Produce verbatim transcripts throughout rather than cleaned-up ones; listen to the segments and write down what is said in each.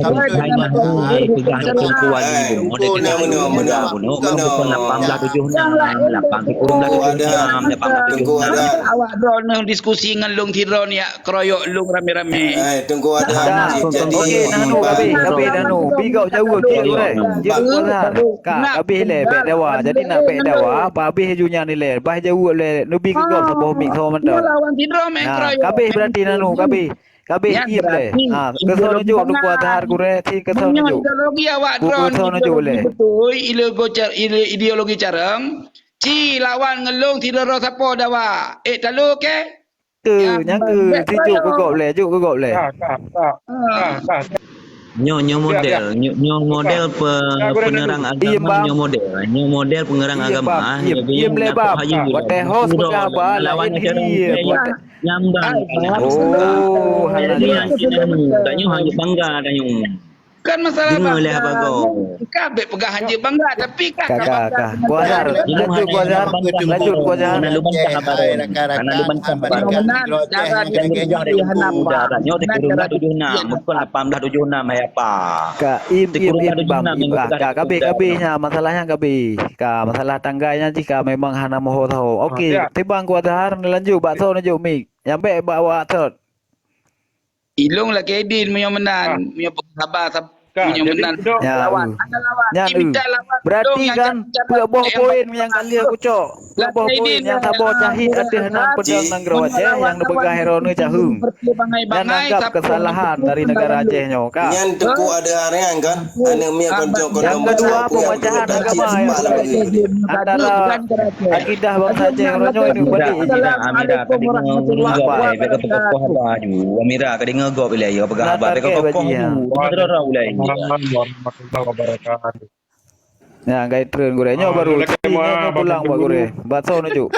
Hai, hai, hai, hai, peugah Teungku Wali bunoe, dek kita bunoe, bunoe, bunoe, bunoe, lapan belas tujuh enam, lapan tujuh enam, lapan tujuh enam. Awak droeneuh diskusi ngon lôn sidroe nyak keroyok lôn ramé-ramé. Eh, Teungku Adam, jadi, okey, nanu, kabeh, kabeh, nanu. Bigop jaweueb, cik, ureueng. Jeuet peugah. Ka, kabeh lé, bèk dawa. Jadi, nak bèk dawa, pabeh ju nyan ilèe. Bah jaweueb lé, neubi keu gob saboh mik saboh mantong. Lawan sidroe meukeureueng. Kabeh berarti nanu, kabeh. Kabeh iem lé. Ha, keusoe neujok Teungku Azhar gurèe, si keusoe neujok. Ideologi awak droe keusoe neujok lé. Beutôi, ideologi car-, ide-, ideologi carông. Ci lawan ngon lôn sidroe sapo dawa. Eh, talo ke? Ke, nyang ke, si jok keu gob lé, jok keu gob lé. Nyoe, nyoe model, nyoe, nyoe model pe-, penerang agama, nyoe model. Nyoe model penerang agama. Iem, iem lé bab. Watèe host peugah haba laén, iem. Nyambang. Oh, hana. Tanyoe hana bangga tanyoe. Kan masalah bangga. Dengar lé haba gob. Ka bek peugah hanjeuet bangga, tapi ka Ka, ka, ka. Kuadar, lanjut Kuadar, lanjut Kuadar. Hana lôn bantah haba gob. Hana lôn bantah haba gob. Nyoe teukureueng tujuh enam, bukan lapan belas tujuh enam, hai apa. Ka, im, im, im, bang, im, ah, ka, ka beh, ka beh nya, masalah nyan ka beh. Ka, masalah tanggai nyan cit ka memang hana moho saho. Oke, tibang Kuadar, lanjut, bak soe neujok mik. Nyang bek bak awak thot. Ilong lakée idin meunyoe meunan, meunyoe peugah haba sab-, meunyoe meunan. Ya, lawan. Hana lawan. Nyan, Berarti kan, peuet boh poin nyang ka lheueh kucok. Peuet boh poin nyang saboh cahid ateueh nan peudong nanggroe Aceh nyang neupeugah Heroe Neucaheung. Nyan anggap kesalahan dari negara Aceh nyoe, ka. Nyan Teungku Adhar nyan kan, aneuk miet konco-konco. Nyang keudua, peumeucahan agama nyang antara akidah bansa Aceh ngon nyoe. Amira, Amira, ka deungoe gob ilée, ya, peugah haba, bèk keukoh-koh aju. Amira, ka deungoe gob ilée, ya, peugah haba, bèk keukoh-koh aju. Teuma droe-droe ulée. Assalamualaikum warahmatullahi wabarakatuh. Nah, gai treun gurée. Nyoe baru. Nyoe pulang bak gurée. Baso nyoe, Cuk.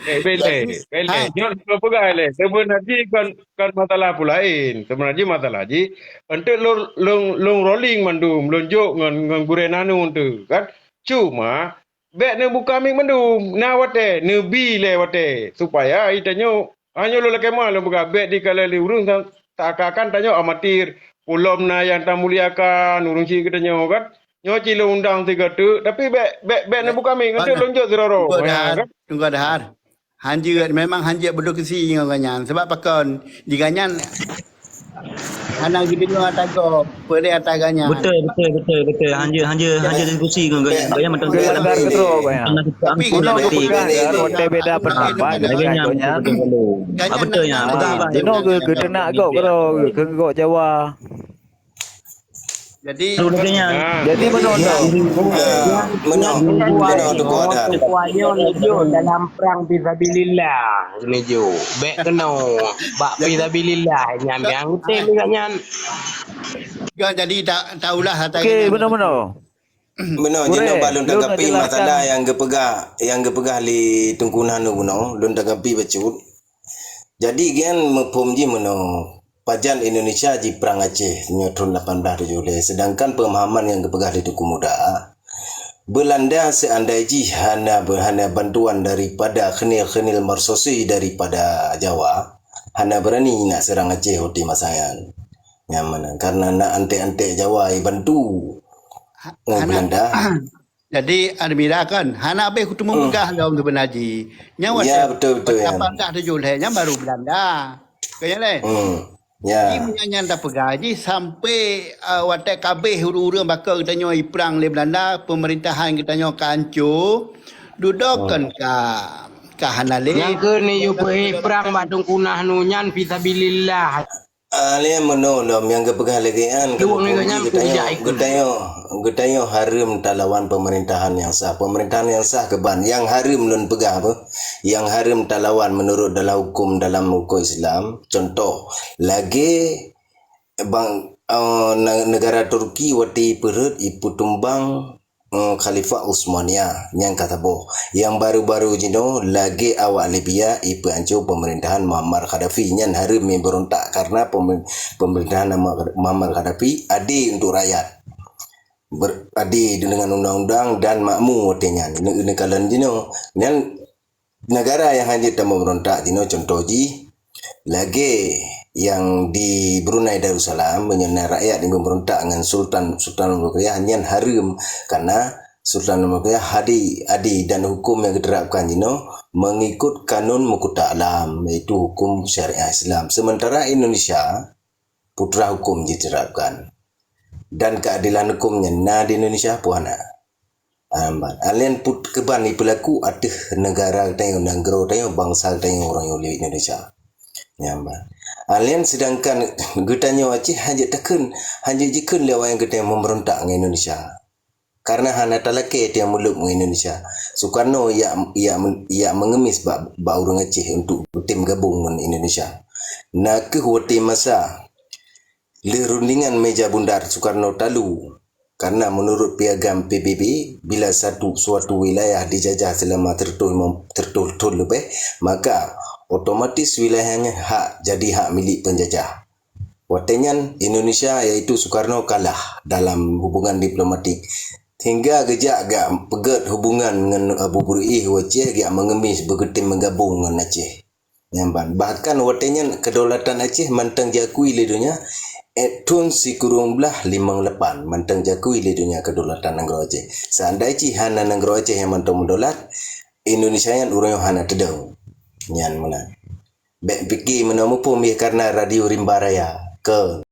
Eh, beleh, beleh. Nyoe lôn peugah lé. Seubeuna jih kon, kon masalah peue laén. Seubeuna jih masalah jih, enteuk lôn, lôn, lôn rolling mandum, lôn jok ngon, ngon gurée Nanu tu, kan. Cuma, bèk neubuka mic mandum. Na watée, neubi lé watée. Supaya geutanyoe, hanyoe lôn lakée meuah lôn peugah, bèk dikalon lé ureuëng sa-, seakan-akan tanyoe amatir. Peulom na nyang tamuliakan, ureuëng cit geutanyoe, kan. Nyoe cit lôn undang sigoe teuk, tapi bèk, bèk, bèk neubuka mic, enteuk lôn jok sidroe-droe. Teungku Adhar, Teungku Adhar. Hanjeuet, memang hanjeuet berdiskusi ngon gobnyan. Sebab pakon, di gobnyan hana geudeungoe ata gob, peureulee ata gobnyan. Beutôi, beutôi, beutôi, beutôi. Hanjeuet, hanjeuet, hanjeuet diskusi ngon gobnyan. Gobnyan mantong. Tapi keunoe geupeugah kan, watée beda pendapat dengan gobnyan. Beutôi nyan. Jinoe geu-, geuteunak gob keudroe, keu gob Jawa. Jadi, jadi meunoe, meunoe, meunoe Teungku Adhar. Teungku Adhar neujok dalam prang fisabilillah, neujok. Bèk keunoe bak fisabilillah nyan, nyang utém nyan. Jadi ta-, taulah ata. Oke, meunoe, meunoe. Meunoe, jinoe bak lôn tanggapi masalah nyang geupeugah, nyang geupeugah lé Teungku Nanu meunoe, lôn tanggapi bacut. Jadi, gobnyan muphom jih meunoe, pajan Indonesia jiprang Aceh nyoe thon lapan belas tujoh lhèe, sedangkan peumahaman nyang geupeugah lé Teungku Muda, Belanda seandai jih hana, hana bantuan daripada kheunil-kheunil marsosé daripada Jawa, hana beurani nak seurang Aceh watée masa nyan. Nyang mana? Karena na anték-anték Jawa jibantu ngon Belanda. Jadi, Amira kan, hana habéh kuteumé peugah lom seubeuna jih. Nyan watée lapan belas tujoh lhèe nyan baru Belanda. Ka nyan lé? Hmm. Ya. Jadi, meunyoe nyan tapeugah jih sampai, ah, watée ka habéh ureuëng-ureuëng bak geutanyoe jiprang lé Belanda, pemerintahan geutanyoe ka hancô, dudoe kan ka, ka hana lé. Nyang keuneuk yue peuhé prang bak Teungku Nanu nyan fisabilillah. Ah, lé meunoe lom nyang geupeugah lagée nyan, geutanyoe, geutanyoe, geutanyoe hareuem talawan pemerintahan nyang sah. Pemerintahan nyang sah keuban, nyang hareuem lôn peugah apa? Nyang hareuem talawan menurut dalam hukum dalam hukum Islam. Contoh, lagée bang, eh, ne-, negara Turki watée ipeurhot, ipeutumbang eh, Khalifah Utsmaniyah nyang ka saboh. Nyang baru-baru jinoe lagée awak Libya ipeuhanco pemerintahan Muammar Gaddafi nyan hareuem meuberontak karena pemer-, pemerintahan Muammar Gaddafi adé untuk rakyat. Ber-, adé dengan undang-undang dan makmu watée nyan. Ne-, neukalon jinoe. Nyan Negara nyang hanjeuet tameuberontak jinoe contoh jih, lagée nyang di Brunei Darussalam, meunyoe na rakyat nyang meuberontak ngon Sultan, Sultan Abu Bakar nyan hareuem, karena Sultan Abu Bakar adé, adé dan hukum nyang geuterapkan jinoe mengikut kanun meukuta alam, yaitu hukum syariah Islam. Sementara Indonesia, putra hukum jiterapkan. Dan keadilan hukum nyan na di Indonesia peue hana? Amban. Alien put keuban ipeulaku ateueh negara geutanyoe, nanggroe geutanyoe, bansa geutanyoe ureuëng Yahudi Indonesia. Nyamban. Alien sedangkan geutanyoe Aceh hanjeuet takheun, hanjeuet jikheun lé awaknyan geutanyoe meubeureuntah ngon Indonesia. Karena hana talakée tiang muluk ngon Indonesia. Sukarno yak, yak, yak mengemis bak, bak ureuëng Aceh untuk tem gabong ngon Indonesia. Na kheueh watée masa lheueh rundingan meja bundar Sukarno talu. Karena menurut piagam P B B, bila satu suatu wilayah dijajah selama seratus lima, seratus thon leubeh, maka otomatis wilayah nyan hak jadi hak milik penjajah. Watée nyan Indonesia, yaitu Sukarno, kalah dalam hubungan diplomatik. Hingga geujak gak peugét hubungan ngon Abu Bruih u Aceh, gak mengemis beugeutem meugabong ngon Aceh. Nyan ban. Bahkan watée nyan kedaulatan Aceh mantong jiakui lé donya, eh, thon sikureueng blaih limong lapan mantong jiakui lé donya kedaulatan nanggroe Aceh. Seandai cit hana nanggroe Aceh nyang mantong meudaulat, Indonesia nyan uroe nyoe hana teudong. Nyan meunan. Bék pike meunoe muphom, yeh, karena Radio Rimba Raya. Ke